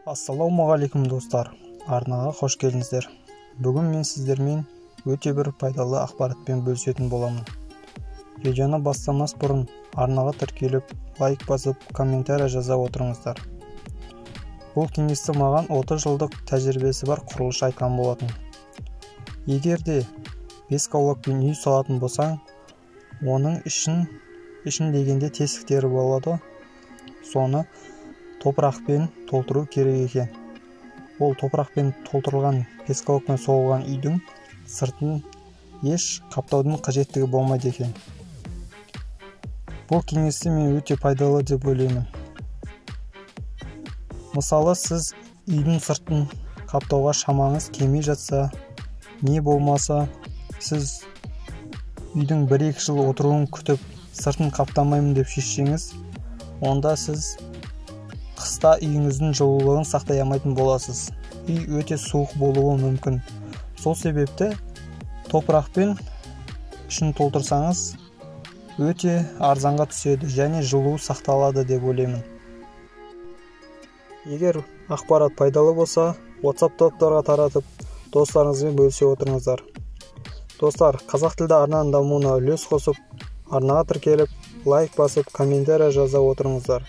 Ассалаумағалейкум, достар! Арнаға қош келдіңіздер. Бүгін мен сіздермен өте бір пайдалы ақпаратпен бөлісетін боламын. Видеоны бастамас бұрын арнаға тіркеліп, лайк басып, комментарий жаза отырыңыздар. Бұл кеңесті маған 30 жылдық тәжірибесі бар құрылысшы айтқан болатын. Егер де бескаулықпен үй салатын болсаң, оның ішін дегенде тесіктері болады, соны топырақпен толтыру керек екен. Ол топырақпен толтырылған, песковкамен соғылған үйдің сыртын еш қаптаудың қажеттігі болмайды екен. Бұл кеңесті мен өте пайдалы деп ойлаймын. Мысалы, сіз үйдің сыртын қаптауға шамаңыз келмей жатса, не болмаса сіз үйдің 1-2 жыл отыруын күтіп, сыртын қаптамаймын деп шешсеңіз, онда сіз қыста үйіңіздің жылулығын сақтай алмайтын боласыз. Үй өте суық болуы мүмкін. Сол себепті топырақпен ішін толтырсаңыз, өте арзанға түседі және жылу сақталады деп ойлаймын. Егер ақпарат пайдалы болса, WhatsApp топтарға таратып, достарыңызбен бөлісе отырыңыздар. Достар, қазақ тілді арнаның дамуына үлес қосып, арнаға тіркеліп, лайк басып, комментарий жаза отырыңыздар.